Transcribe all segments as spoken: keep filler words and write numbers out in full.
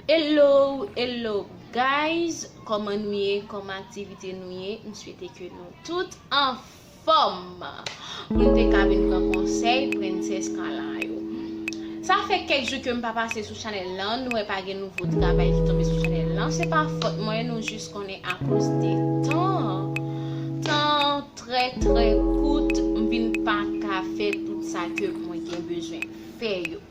Hello, hello guys, kòman nou ye, kòman aktivite nou ye? M swete ke nou tout anfòm pou nou te ka vin pran konsèy Prensès Carla yo. Sa fè kèk jou ke m pa pase sou chanèl lan, nou wè pa gen nouvo travay ki tonbe sou chanèl lan, se pa fòt mwen, nou jis konnen akoz de tan, tan trè trè kout, m vin pa ka fè tout sa ke mwen gen bezwen fè yo.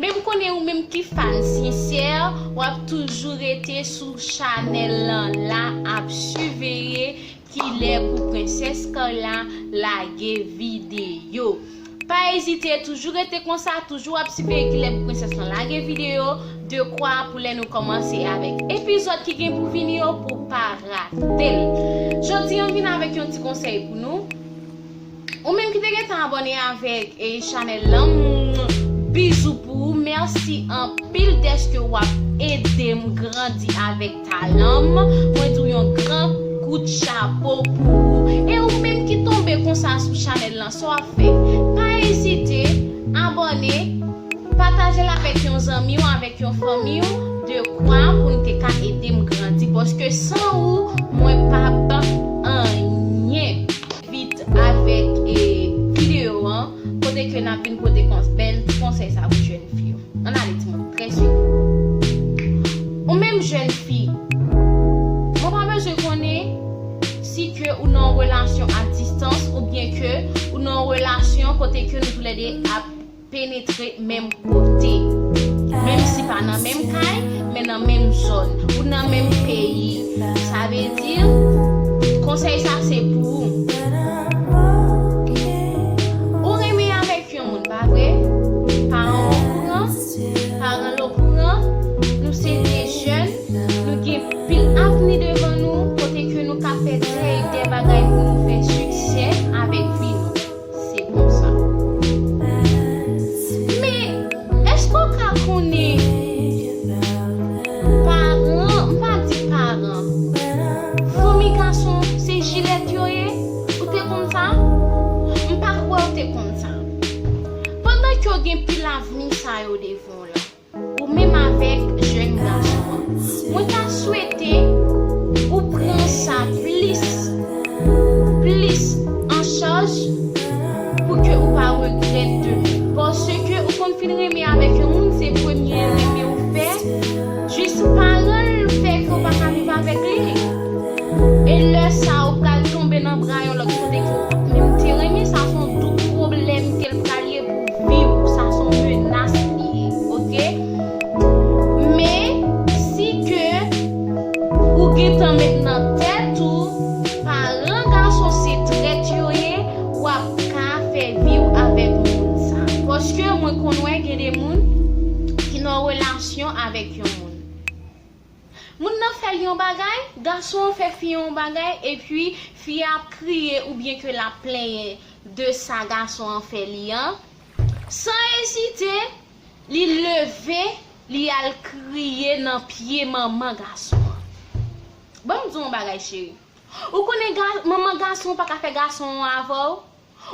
Men m konnen ou menm ki fan sinsè, w ap toujou rete sou chanèl lan la ap siveye kilè pou Prensès Carla lage videyo. Pa ezite, toujou rete konsa, toujou ap siveye kilè pou prensès lan lage videyo, dekwa pou lè nou kòmanse avèk epizòd ki gen pou vini yo pou pa rate l. Jodi a m vin avèk yon ti konsèy pou nou. Ou menm ki te gentan abòne avèk e chanèl lan, bizou pou ou. Mèsi anpil dèske w ap ede m grandi avèk talan m. Mwen di w yon gran kout chapo pou ou. E ou menm ki tonbe konsa sou chanèl lan, sa w ap fè? Pa ezite, abòne, pataje l avèk yon zanmi w, avèk yon fanmi w, dekwa pou n te ka ede m grandi. Paske san ou, mwen p ap anyen. Vit avèk e videyo an, kote ke n ap vin pote kons- bèl ti konsèy sa pou jèn fi yo. Ann ale timoun, trè swit. Ou menm jèn fi, mwen pa bezwen konnen si ke ou nan yon relasyon a distans oubyen ke ou nan yon relasyon kote ke nou toulède ap penetre menm kote. Menm si pa nan menm kay, men nan menm zòn. Ou nan menm peyi. Sa vle di, konsèy sa se pou ou. Ou renmen avèk yon moun, pa vre? Paran w okouran, paran l okouran, nou se de jèn, nou gen pil avni devan nou, kote ke nou ka fè de, de bagay pou nou fè siksè avèk vi nou. Se konsa. Men, èske w ka konnen paran, m pa di paran, fanmi gason se jilèt yo ye? Ou te konn sa? M pa kwè w te konn sa. Pandan ke w gen pil avni sa yo devan w la, ou menm avèk jèn gason an, mwen ta swete ou pran sa plis, plis an chaj pou ke ou pa regrèt demen. Paske ou konn fin renmen avèk yon moun, se premye renmen ou fè, jis paran l fè ke w pa ka viv avèk li. E lè sa a, ou pral tonbe nan bra yon lòt kote ke w pa t menm te renmen, sa se yon doub pwoblèm ke l pral ye pou vi w, sa se yon menas li ye, oke? Men, si ke ou gentan met nan tèt ou, paran gason se trèt yo ye, w ap ka fè vi w avèk moun sa. Paske mwen konn wè gen de moun ki nan relasyon avèk yon moun. Moun nan fè l yon bagay, gason an fè fi an yon bagay, epi fi a ap kriye oubyen ke l ap plenyen de sa gason an fè li an. San ezite, li leve, li al kriye nan pye manman gason an. Ban m di w yon bagay, cheri. Ou konnen ga- manman gason an pa ka fè gason an avè w?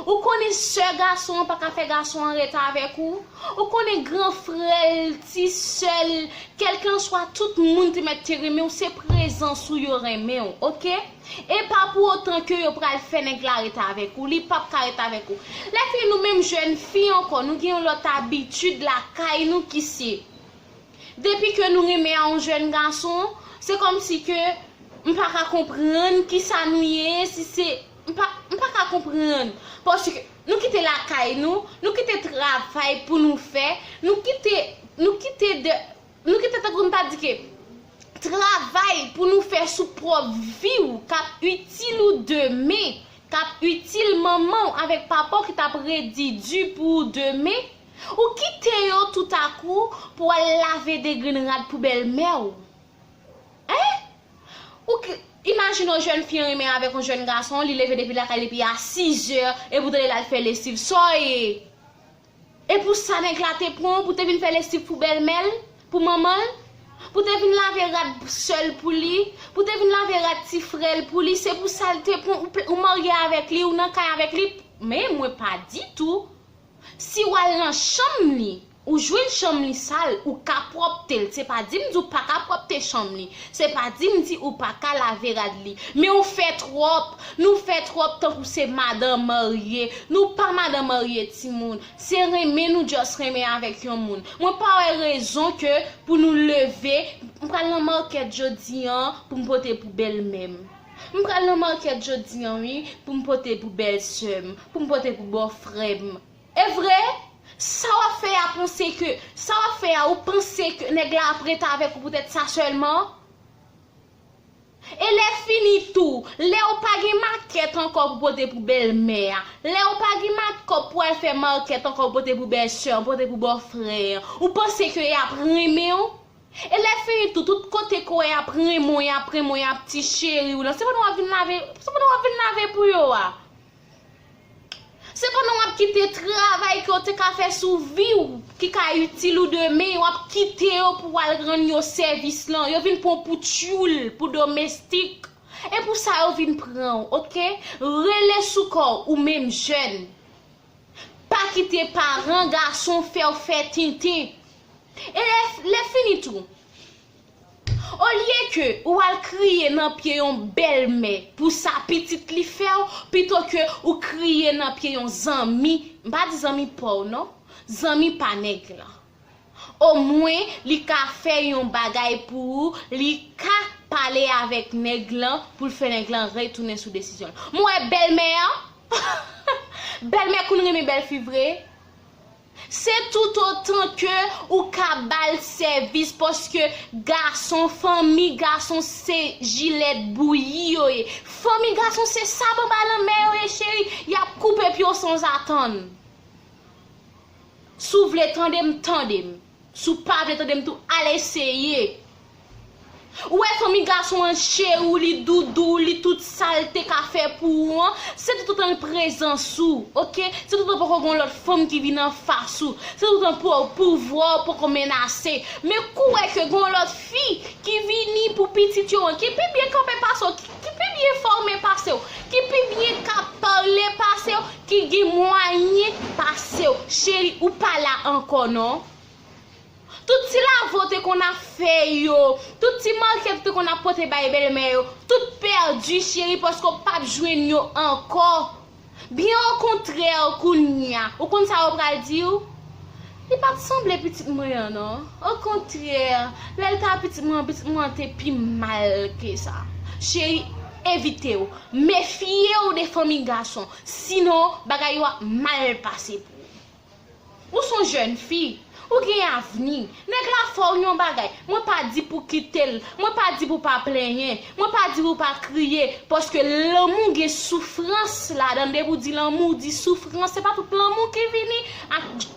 Ou konnen sè gason an pa ka fè gason an rete avèk ou? Ou konnen gran frè l, ti sè l, kèlkanswa tout moun te mèt te renmen w, se prezans ou yo renmen w, oke? E pa pou otan ke yo pral fè nèg la rete avèk ou, li p ap ka rete avèk ou. Lèfini nou menm jèn fi ankò, nou gen yon lòt abitid lakay nou ki se Depi ke nou renmen a yon jèn gason, se kòmsi ke m pa ka konprann kisa nou ye, si se, m pa, m pa ka konprann. Paske nou kite lakay nou, nou kite travay pou nou fè, nou kite, nou kite de, nou kite tankou m ta di ke travay pou nou fè sou pwòp vi w k ap itil ou demen, k ap itil manman w avèk papa w ki t ap redi di pou ou demen, ou kite yo toutakou pou w al lave de grenn rad pou bèlmè w. Hein? Ou k- imajine yon jèn fi renmen avèk yon jèn gason, li leve depi lakay depi a sizè, epi w tande l al fè lesiv. Sa w ye? E pou sa nèg la te pran w pou te vin fè lesiv pou bèlmè l, pou manman l, pou te vin lave rad sè l pou li, pou te vin lave rad ti frè l pou li, se pou sa l te pran w, ou pl- ou marye avèk li, ou nan kay avèk li. Men mwen pa ditou. Si w al nan chanm li, ou jwenn chanm li sal, ou ka pwòp pwòpte l. Se pa di m di w pa ka pwòpte chanm li. Se pa di m di ou pa ka lave rad li. Men ou fè twòp. Nou fè twòp tankou se madan marye. Nou pa madan marye, timoun. Se renmen nou just renmen avèk yon moun. Mwen pa wè rezon ke pou nou leve, m pral nan makèt jodi an pou m pote pou bèlmè m. M pral nan makèt jodi an, wi, pou m pote pou bèlsè m, pou m pote pou bòfrè m. E vre, sa w ap fè a panse ke, sa w ap fè a, ou panse ke nèg la ap rete avèk ou poutèt sa sèlman? E lè fini tou, lè ou pa gen makèt ankò pou pote pou bèlmè a, lè ou pa gen makèt pou al fè makèt ankò pou pote pou bèlsè an, pote pou bòfrè an, ou panse ke y ap renmen w? E lè fini tou, tout kote ke w wè y ap renmen w, y ap renmen w, y ap ti cheri w lan, se pandan w ap vin lave, se pandan w ap vin lave pou yo a. Se pandan w ap kite travay ke w te ka fè sou vi w, ki ka itil ou demen, w ap kite yo pou w al rann yo sèvis lan. Yo vin pran w pou tyoul, pou domestik. E pou sa yo vin pran w, oke? Rele sou kò w, ou menm jèn. Pa kite paran gason fè w fè tenten. E lè, lè fini tou, olye ke ou al kriye nan pye yon bèlmè pou sa pitit li fè w, pito ke ou kriye nan pye yon zanmi, m pa di zanmi pa w non, zanmi pa nèg lan. Omwen, li ka fè yon bagay pou ou, li ka pale avèk nèg lan pou l fè nèg lan retounen sou desizyon l. M wè bèlmè an, bèlmè konn renmen bèlfi vre. Se toutotan ke ou ka ba l sèvis, paske gason, fanmi gason se jilèt bouyi yo ye. Fanmi gason se sab anba lanmè yo ye, cheri. Y ap koupe pye w sanzatann. Si w vle tande m, tande m. Si w pa vle tande m tou, al eseye. Ou wè fanmi gason an cheri w, li doudou w, li tout sa l te ka fè pou ou an, se toutotan l prezans ou, oke? Se toutotan poko gen yon lòt fanm ki vin anfas ou, se toutotan pou pouvwa w poko menase. Men kou wè ke gen yon lòt fi ki vini pou pitit yo an, ki pi byen kanpe pase w, ki, ki pi byen fòme pase w, ki pi byen ka pale pase w, ki gen mwayen pase w, cheri, ou pa la ankò non. Tout ti lave w te konn ap fè yo, tout ti makèt ou te konn ap pote bay bèlmè yo, tout pèdi, cheri, paske w p ap jwenn yo ankò. Byen okontrè, kounye a, ou konn sa yo pral di w? Li pa t sanble pitit mwen an, non. Okontrè, lè l ta pitit mwen an, pitit mwen an te pi mal ke sa. Cheri, evite w. Mefye w de fanmi gason. Sinon, bagay yo ap mal pase pou ou. Ou se yon jèn fi, ou gen avni. Nèg la fè w yon bagay. Mwen pa di pou kite l. Mwen pa di pou pa plenyen. Mwen pa di pou pa kriye. Paske lanmou gen soufrans ladan l. Depi w di lanmou, w di soufrans. Se pa tout lanmou ki vini ak,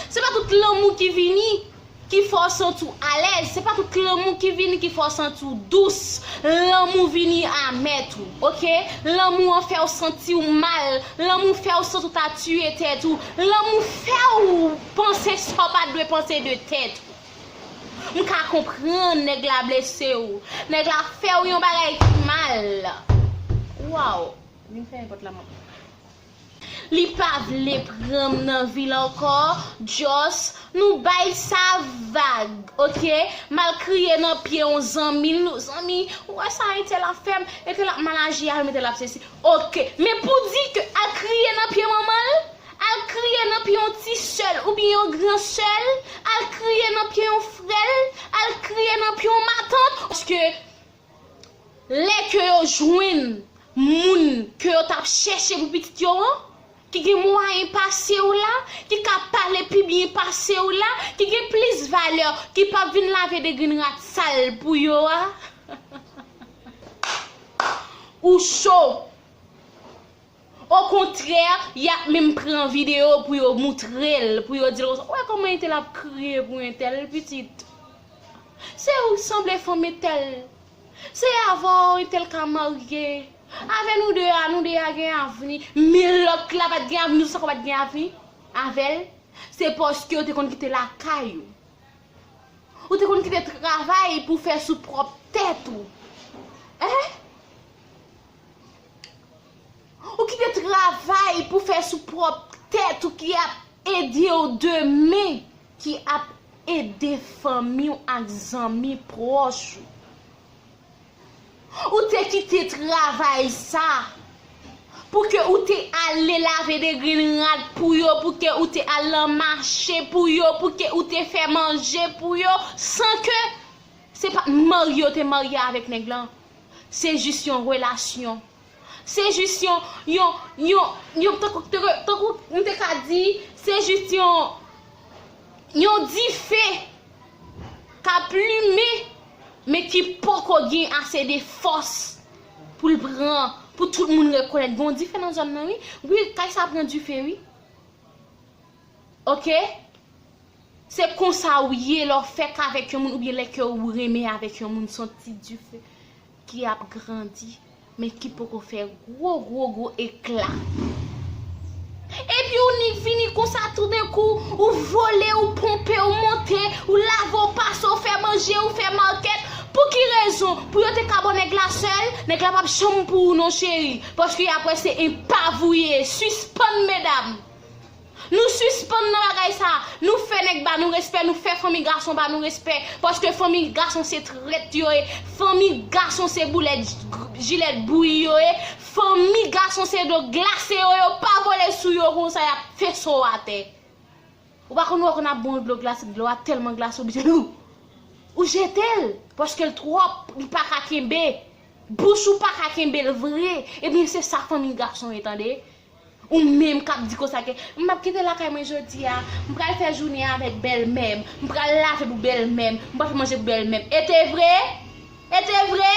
se pa tout lanmou ki vini ki fè w santi w alèz. Se pa tout lanmou ki vini ki fè w santi w dous. Lanmou vini amè tou, oke? Lanmou an fè w santi w mal. Lanmou fè w santi w ta tiye tèt ou. Lanmou fè w panse sa w pa t dwe panse de tèt ou. M ka konprann nèg la blese w. Nèg la fè w yon bagay ki mal. Waw. Vin fèmen pòt la, manman. Li pa vle pran m nan vi l ankò. Just, nou bay sa vag, oke? M al kriye nan pye yon zanmi l, nou zanmi, ou wè sa entèl ap fè m, entèl ap mal aji avè m, entèl ap sesi. Oke, men pou di ke al kriye nan pye manman l, al kriye nan pye yon ti sè l oubyen yon gran sè l, al kriye nan pye yon frè l, al kriye nan pye yon matant, paske lè ke yo jwenn moun ke yo t ap chèche pou pitit yo an, ki gen mwayen pase w la, ki ka pale pi byen pase w la, ki gen plis valè, ki p ap vin lave de grenn rat sal pou yo a, ou cho. Okontrè, y ap menm pran videyo pou yo moutre l, pou yo di l konsa, ou wè kòman entèl ap kriye pou entèl pitit. Se ou ki sanble fanm entèl. Se avè w entèl ka marye. Avè nou de a, nou de a gen avni. Men lòt la pa t gen avni, nou sa konn pa t gen avni avè l. Se paske w te konn kite lakay ou. Ou te konn kite travay pou fè sou pwòp tèt ou. Hein? Ou kite travay pou fè sou pwòp tèt ou ki ap ede w demen, ki ap Ede fanmi w ak zanmi pwòch ou. Ou te kite travay sa pou ke ou te ale lave de grenn rad pou yo, pou ke ou te al nan mache pou yo, pou ke ou te fè manje pou yo, san ke se pa marye yo te marye avèk nèg lan. Se jis yon relasyon. Se jis yon, yon, yon, yon, tankou, tankou, tankou m te ka di, se jis yon, yon dife k ap limen, men ki poko gen ase de fòs pou l pran, pou tout moun rekonèt. Gon dife nan zòn nan, wi. Wi, kay sa pran dife, wi. Oke? Se konsa ou ye lè w fèk avèk yon moun oubyen lè ke ou renmen avèk yon moun, se yon ti dife ki ap grandi, men ki poko fè gwo, gwo, gwo ekla. Epi ou nik vini konsa toudenkou, ou vole, ou ponpe, ou monte, ou lave, ou pase, ou fè manje, ou fè makèt. Pou ki rezon? Pou yo te ka ba w nèg la sèl, nèg la p ap janm pou ou non cheri. Paske y ap wè se enpav ou ye, sispann medam. Nou sispann nan bagay sa. Nou fè nèg ba nou respè, nou fè fanmi gason ba nou respè. Paske fanmi gason se trèt yo ye. Fanmi gason se boulèt, jilèt bouyi yo ye. Fanmi gason se dlo glase yo ye. Ou pa vole sou yo konsa, y ap fese w atè. Ou pa konn wè konn ap bon dlo glase, dlo a tèlman glase, ou oblije ou, ou jete l. Paske l twòp, li pa ka kenbe. Bouch ou pa ka kenbe l vre. Ebyen, se sa fanmi gason ye, tande. Ou menm k ap di konsa ke m p ap kite lakay mwen jodi a, m pral fè jounen avèk bèlmè m, m pral lave pou bèlmè m, m pral fè manje pou bèlmè m. E te vre? E te vre?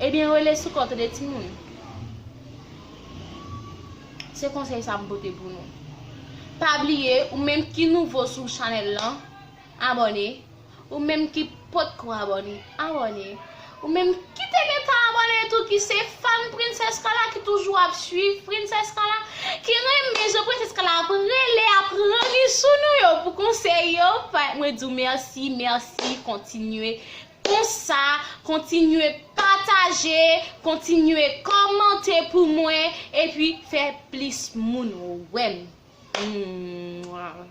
Ebyen, rele sou kò w tande timoun. Se konsèy sa m pote pou nou. Pa bliye, ou menm ki nouvo sou chanèl lan, abòne. Ou menm ki potko abòne, abòne. Ou menm ki te gentan abòne tou, ki se fan Princess Carla, ki toujou ap swiv Princess Carla, ki renmen jan Princess Carla ap rele, ap ranni sou nou yo pou konsèy yo. Pa, mwen di w mèsi, mèsi, kontinye konsa, kontinye pataje, kontinye kòmante pou mwen, epi fè plis moun wè m. Mwah.